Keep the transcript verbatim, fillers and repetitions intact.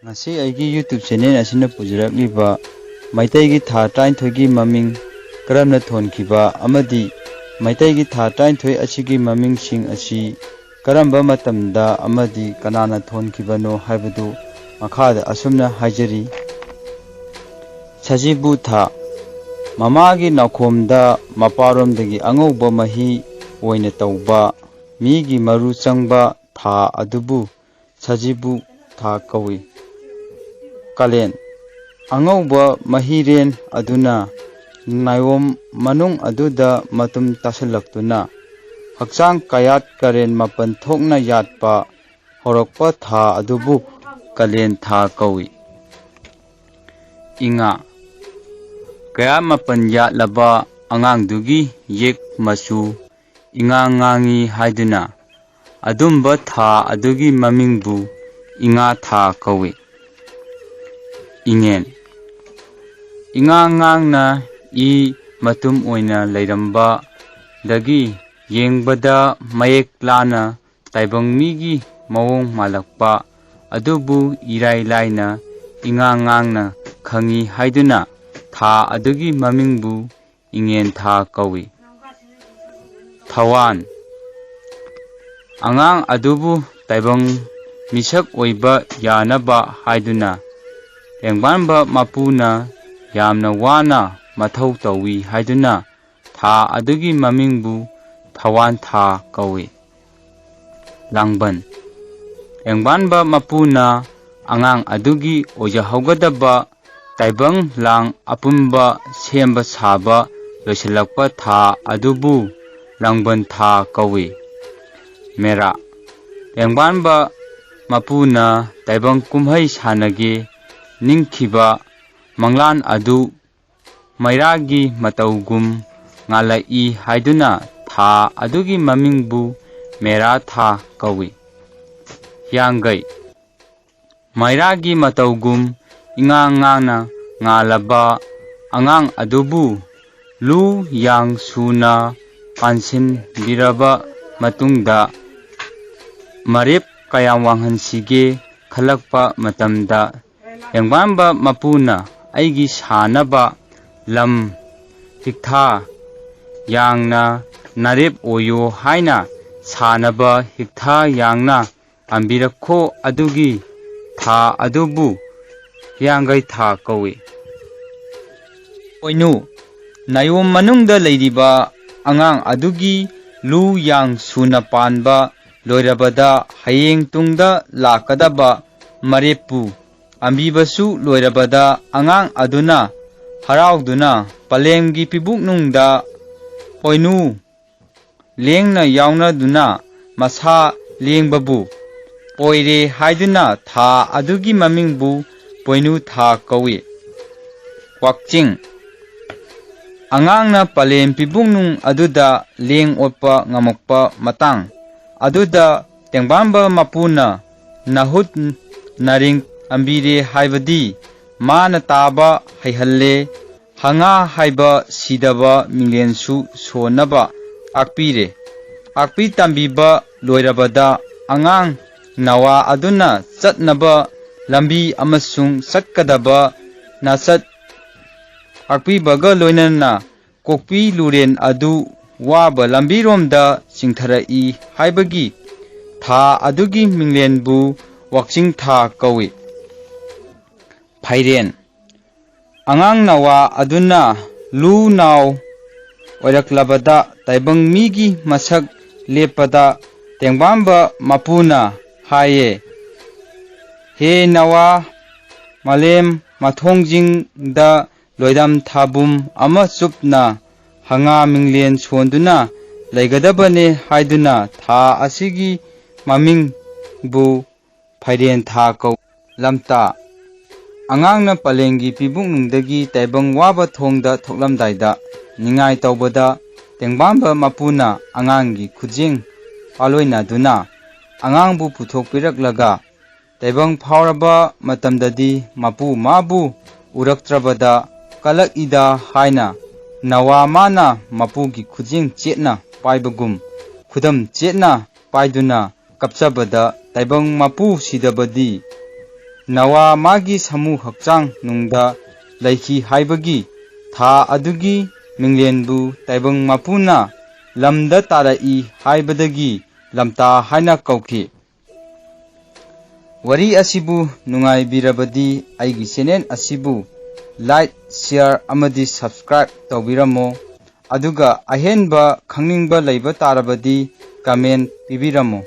ꯉꯁꯤ ꯑꯩꯒꯤ YouTube channel ꯑꯁꯤꯅ ꯄꯨꯖꯔꯛꯂꯤꯕ ꯃꯩꯇꯩꯒꯤ ꯊꯥ ꯇꯔꯥꯅꯤꯊꯣꯏꯒꯤ ꯃꯃꯤꯡ ꯀꯔꯝꯅ ꯊꯣꯟꯈꯤꯕ ꯑꯃꯗꯤ ꯃꯩꯇꯩꯒꯤ ꯊꯥ ꯇꯔꯥꯅꯤꯊꯣꯏ ꯑꯁꯤꯒꯤ ꯃꯃꯤꯡꯁꯤꯡ ꯑꯁꯤ ꯀꯔꯝꯕ ꯃꯇꯝꯗ ꯑꯃꯗꯤ ꯀꯅꯥꯅ ꯊꯣꯟꯈꯤꯕꯅꯣ ꯍꯥꯏꯕꯗꯨ ꯃꯈꯥꯗ ꯑꯁꯨꯝꯅ ꯍꯥꯏꯖꯔꯤ꯫ ꯁꯖꯤꯕꯨ ꯊꯥ꯫ ꯃꯃꯥꯒꯤ ꯅꯥꯎꯈꯣꯝꯗ ꯃꯄꯥꯔꯣꯝꯗꯒꯤ ꯑꯉꯧꯕ ꯃꯍꯤ ꯑꯣꯏꯅ ꯇꯧꯕ ꯃꯤꯒꯤ ꯃꯔꯨ ꯆꯪꯕ ꯊꯥ ꯑꯗꯨꯕꯨ ꯁꯖꯤꯕꯨ ꯊꯥ ꯀꯧꯏ꯫ ꯀꯥꯂꯦꯟ꯫ ꯑꯉꯧꯕ ꯃꯍꯤꯔꯦꯟ ꯑꯗꯨꯅ ꯅꯥꯏꯌꯣꯝ ꯃꯅꯨꯡ ꯑꯗꯨꯗ ꯃꯇꯨꯝ ꯇꯥꯁꯤꯜꯂꯛꯇꯨꯅ ꯍꯛꯆꯥꯡ ꯀꯌꯥꯠ ꯀꯔꯦꯟ ꯃꯥꯄꯟ ꯊꯣꯛꯅ ꯌꯥꯠꯄ ꯍꯧꯔꯛꯄ ꯊꯥ ꯑꯗꯨꯕꯨ ꯀꯥꯂꯦꯟ ꯊꯥ ꯀꯧꯏ꯫ ꯏꯉꯥ꯫ ꯀꯌꯥꯠ ꯃꯥꯄꯟ ꯌꯥꯠꯂꯕ ꯑꯉꯥꯡꯗꯨꯒꯤ ꯌꯦꯛ ꯃꯆꯨ ꯏꯉꯥ ꯉꯥꯡꯉꯤ ꯍꯥꯏꯗꯨꯅ ꯑꯗꯨꯝꯕ ꯊꯥ ꯑꯗꯨꯒꯤ ꯃꯃꯤꯡꯕꯨ ꯏꯉꯥ ꯊꯥ ꯀꯧꯏ꯫ ꯏꯉꯦꯟ꯫ ꯏꯉꯥ ꯉꯥꯡꯅ ꯏ ꯃꯇꯨꯝ ꯑꯣꯏꯅ ꯂꯩꯔꯝꯕꯗꯒꯤ ꯌꯦꯡꯕꯗ ꯃꯌꯦꯛ ꯂꯥꯅ ꯇꯥꯏꯕꯪ ꯃꯤꯒꯤ ꯃꯑꯣꯡ ꯃꯥꯜꯂꯛꯄ ꯑꯗꯨꯕꯨ ꯏꯔꯥꯏ ꯂꯥꯏꯅ ꯏꯉꯥ ꯉꯥꯡꯅ ꯈꯪꯉꯤ ꯍꯥꯏꯗꯨꯅ ꯊꯥ ꯑꯗꯨꯒꯤ ꯃꯃꯤꯡꯕꯨ ꯏꯉꯦꯟ ꯊꯥ ꯀꯧꯏ꯫ ꯊꯋꯥꯟ꯫ ꯑꯉꯥꯡ ꯑꯗꯨꯕꯨ ꯇꯥꯏꯕꯪ ꯃꯤꯁꯛ ꯑꯣꯏꯕ ꯌꯥꯅꯕ ꯍꯥꯏꯗꯨꯅ ꯂꯦꯡꯕꯥꯟꯕ ꯃꯄꯨꯅ ꯌꯥꯝꯅ ꯋꯥꯅ ꯃꯊꯧ ꯇꯧꯏ ꯍꯥꯏꯗꯨꯅ ꯊꯥ ꯑꯗꯨꯒꯤ ꯃꯃꯤꯡꯕꯨ ꯊꯋꯥꯟ ꯊꯥ ꯀꯧꯏ꯫ ꯂꯥꯡꯕꯟ꯫ ꯂꯦꯡꯕꯥꯟꯕ ꯃꯄꯨꯅ ꯑꯉꯥꯡ ꯑꯗꯨꯒꯤ ꯑꯣꯏꯖꯍꯧꯒꯗꯕ ꯇꯥꯏꯕꯪ ꯂꯥꯡ ꯑꯄꯨꯟꯕ ꯁꯦꯝꯕ ꯁꯥꯕ ꯂꯣꯏꯁꯤꯜꯂꯛꯄ ꯊꯥ ꯑꯗꯨꯕꯨ ꯂꯥꯡꯕꯟ ꯊꯥ ꯀꯧꯏ꯫ ꯃꯦꯔꯥ꯫ ꯂꯦꯡꯕꯥꯟꯕ ꯃꯄꯨꯅ ꯇꯥꯏꯕꯪ ꯀꯨꯝꯍꯩ ꯁꯥꯟꯅꯒꯦ ꯅꯤꯡꯈꯤꯕ ꯃꯪꯂꯥꯟ ꯑꯗꯨ ꯃꯩꯔꯥꯒꯤ ꯃꯇꯧꯒꯨꯝ ꯉꯥꯜꯂꯛꯏ ꯍꯥꯏꯗꯨꯅ ꯊꯥ ꯑꯗꯨꯒꯤ ꯃꯃꯤꯡꯕꯨ ꯃꯦꯔꯥ ꯊꯥ ꯀꯧꯏ꯫ ꯍꯤꯌꯥꯡꯒꯩ꯫ ꯃꯩꯔꯥꯒꯤ ꯃꯇꯧꯒꯨꯝ ꯏꯉꯥꯡ ꯉꯥꯡꯅ ꯉꯥꯜꯂꯕ ꯑꯉꯥꯡ ꯑꯗꯨꯕꯨ ꯂꯨ ꯌꯥꯡ ꯁꯨꯅ ꯄꯥꯟꯁꯤꯟꯕꯤꯔꯕ ꯃꯇꯨꯡꯗ ꯃꯔꯦꯞ ꯀꯌꯥꯝ ꯋꯥꯡꯍꯟꯁꯤꯒꯦ ꯈꯜꯂꯛꯄ ꯃꯇꯝꯗ ꯇꯦꯡꯕꯥꯟꯕ ꯃꯄꯨꯅ ꯑꯩꯒꯤ ꯁꯥꯟꯅꯕ ꯂꯝ ꯍꯤꯛꯊꯥ ꯌꯥꯡꯅ ꯅꯥꯔꯦꯞ ꯑꯣꯏꯌꯣ ꯍꯥꯏꯅ ꯁꯥꯟꯅꯕ ꯍꯤꯛꯊꯥ ꯌꯥꯡꯅ ꯄꯥꯝꯕꯤꯔꯛꯈꯣ꯫ ꯑꯗꯨꯒꯤ ꯊꯥ ꯑꯗꯨꯕꯨ ꯍꯤꯌꯥꯡꯒꯩ ꯊꯥ ꯀꯧꯏ꯫ ꯄꯣꯏꯅꯨ, ꯅꯥꯌꯣꯝ ꯃꯅꯨꯡꯗ ꯂꯩꯔꯤꯕ ꯑꯉꯥꯡ ꯑꯗꯨꯒꯤ ꯂꯨ ꯌꯥꯡ ꯁꯨꯅ ꯄꯥꯟꯕ ꯂꯣꯏꯔꯕꯗ ꯍꯌꯦꯡ ꯇꯨꯡꯗ ꯂꯥꯛꯀꯗꯕ ꯃꯔꯦꯞꯄꯨ ꯑꯝꯕꯤꯕꯁꯨ ꯂꯣꯏꯔꯕꯗ ꯑꯉꯥꯡ ꯑꯗꯨꯅ ꯍꯔꯥꯎꯗꯨꯅ ꯄꯂꯦꯝꯒꯤ ꯄꯤꯕꯨꯛꯅꯨꯡꯗ ꯄꯣꯏꯅꯨ ꯂꯦꯡꯅ ꯌꯥꯎꯅꯗꯨꯅ ꯃꯁꯥ ꯂꯦꯡꯕꯕꯨ ꯄꯣꯏꯔꯦ ꯍꯥꯏꯗꯨꯅ ꯊꯥ ꯑꯗꯨꯒꯤ ꯃꯃꯤꯡꯕꯨ ꯄꯣꯏꯅꯨ ꯊꯥ ꯀꯧꯏ꯫ ꯋꯥꯛꯆꯤꯡ꯫ ꯑꯉꯥꯡꯅ ꯄꯂꯦꯝ ꯄꯤꯕꯨꯡꯅꯨꯡ ꯑꯗꯨꯗ ꯂꯦꯡ ꯑꯣꯠꯄ ꯉꯝꯃꯛꯄ ꯃꯇꯥꯡ ꯑꯗꯨꯗ ꯇꯦꯡꯕꯥꯝꯕ ꯃꯄꯨꯅ ꯅꯍꯨꯠ ꯅꯥꯔꯤꯡ ꯑꯝꯕꯤꯔꯦ ꯍꯥꯏꯕꯗꯤ ꯃꯥꯅ ꯇꯥꯕ ꯍꯩꯍꯜꯂꯦ, ꯍꯉꯥ ꯍꯥꯏꯕ ꯁꯤꯗꯕ ꯃꯤꯡꯂꯦꯟꯁꯨ ꯁꯣꯟꯅꯕ ꯇꯥꯛꯄꯤꯔꯦ꯫ ꯇꯥꯛꯄꯤ ꯇꯝꯕꯤꯕ ꯂꯣꯏꯔꯕꯗ ꯑꯉꯥꯡ ꯅꯋꯥ ꯑꯗꯨꯅ ꯆꯠꯅꯕ ꯂꯝꯕꯤ ꯑꯃꯁꯨꯡ ꯆꯠꯀꯗꯕ ꯅꯥꯆꯠ ꯇꯥꯛꯄꯤꯕꯒ ꯂꯣꯏꯅꯅ ꯀꯣꯛꯄꯤ ꯂꯨꯔꯦꯟ ꯑꯗꯨ ꯋꯥꯕ ꯂꯝꯕꯤꯔꯣꯝꯗ ꯆꯤꯡꯊꯔꯛꯏ ꯍꯥꯏꯕꯒꯤ ꯊꯥ ꯑꯗꯨꯒꯤ ꯃꯤꯡꯂꯦꯟꯕꯨ ꯋꯥꯛꯆꯤꯡ ꯊꯥ ꯀꯧꯏ꯫ ꯐꯩꯔꯦꯟ꯫ ꯑꯉꯥꯡ ꯅꯋꯥ ꯑꯗꯨꯅ ꯂꯨ ꯅꯥꯎ ꯑꯣꯏꯔꯛꯂꯕꯗ ꯇꯥꯏꯕꯪ ꯃꯤꯒꯤ ꯃꯁꯛ ꯂꯦꯞꯄꯗ ꯇꯦꯡꯕꯥꯝꯕ ꯃꯄꯨꯅ ꯍꯥꯏꯌꯦ, "ꯍꯦ ꯅꯋꯥ, ꯃꯥꯂꯦꯝ ꯃꯊꯣꯡꯖꯤꯡꯗ ꯂꯣꯏꯔꯝ ꯊꯥꯕꯨꯝ ꯑꯃ ꯆꯨꯞꯅ ꯍꯉꯥ ꯃꯤꯡꯂꯦꯟ ꯁꯣꯟꯗꯨꯅ ꯂꯩꯒꯗꯕꯅꯦ" ꯍꯥꯏꯗꯨꯅ ꯊꯥ ꯑꯁꯤꯒꯤ ꯃꯃꯤꯡꯕꯨ ꯐꯩꯔꯦꯟ ꯊꯥ ꯀꯧ꯫ ꯂꯝꯇꯥ꯫ ꯑꯉꯥꯡꯅ ꯄꯂꯦꯝꯒꯤ ꯄꯤꯕꯨꯛꯅꯨꯡꯗꯒꯤ ꯇꯥꯏꯕꯪ ꯋꯥꯕ ꯊꯣꯡꯗ ꯊꯣꯛꯂꯝꯗꯥꯏꯗ ꯅꯤꯡꯉꯥꯏ ꯇꯧꯕꯗ ꯇꯦꯡꯕꯥꯝꯕ ꯃꯄꯨꯅ ꯑꯉꯥꯡꯒꯤ ꯈꯨꯖꯦꯡ ꯄꯥꯂꯣꯏꯅꯗꯨꯅ ꯑꯉꯥꯡꯕꯨ ꯄꯨꯊꯣꯛꯄꯤꯔꯛꯂꯒ ꯇꯥꯏꯕꯪ ꯐꯥꯎꯔꯕ ꯃꯇꯝꯗꯗꯤ ꯃꯄꯨ ꯃꯥꯕꯨ ꯎꯔꯛꯇ꯭ꯔꯕꯗ ꯀꯂꯛꯏꯗ ꯍꯥꯏꯅ ꯅꯋꯥ ꯃꯥꯅ ꯃꯄꯨꯒꯤ ꯈꯨꯖꯦꯡ ꯆꯦꯠꯅ ꯄꯥꯏꯕꯒꯨꯝ ꯈꯨꯗꯝ ꯆꯦꯠꯅ ꯄꯥꯏꯗꯨꯅ ꯀꯞꯆꯕꯗ ꯇꯥꯏꯕꯪ ꯃꯄꯨ ꯁꯤꯗꯕꯗꯤ ꯅꯋꯥ ꯃꯥꯒꯤ ꯁꯥꯃꯨ ꯍꯛꯆꯥꯡ ꯅꯨꯡꯗ ꯂꯩꯈꯤ ꯍꯥꯏꯕꯒꯤ ꯊꯥ ꯑꯗꯨꯒꯤ ꯃꯤꯡꯂꯦꯟꯕꯨ ꯇꯥꯏꯕꯪ ꯃꯄꯨꯅ ꯂꯝꯗ ꯇꯥꯔꯛꯏ ꯍꯥꯏꯕꯗꯒꯤ ꯂꯝꯇꯥ ꯍꯥꯏꯅ ꯀꯧꯈꯤ꯫ ꯋꯥꯔꯤ ꯑꯁꯤꯕꯨ ꯅꯨꯡꯉꯥꯏꯕꯤꯔꯕꯗꯤ ꯑꯩꯒꯤ ꯆꯦꯅꯦꯜ ꯑꯁꯤꯕꯨ like, share ꯑꯃꯗꯤ subscribe ꯇꯧꯕꯤꯔꯝꯃꯣ꯫ ꯑꯗꯨꯒ ꯑꯍꯦꯟꯕ ꯈꯪꯅꯤꯡꯕ ꯂꯩꯕ ꯇꯥꯔꯕꯗꯤ comment ꯄꯤꯕꯤꯔꯝꯃꯣ꯫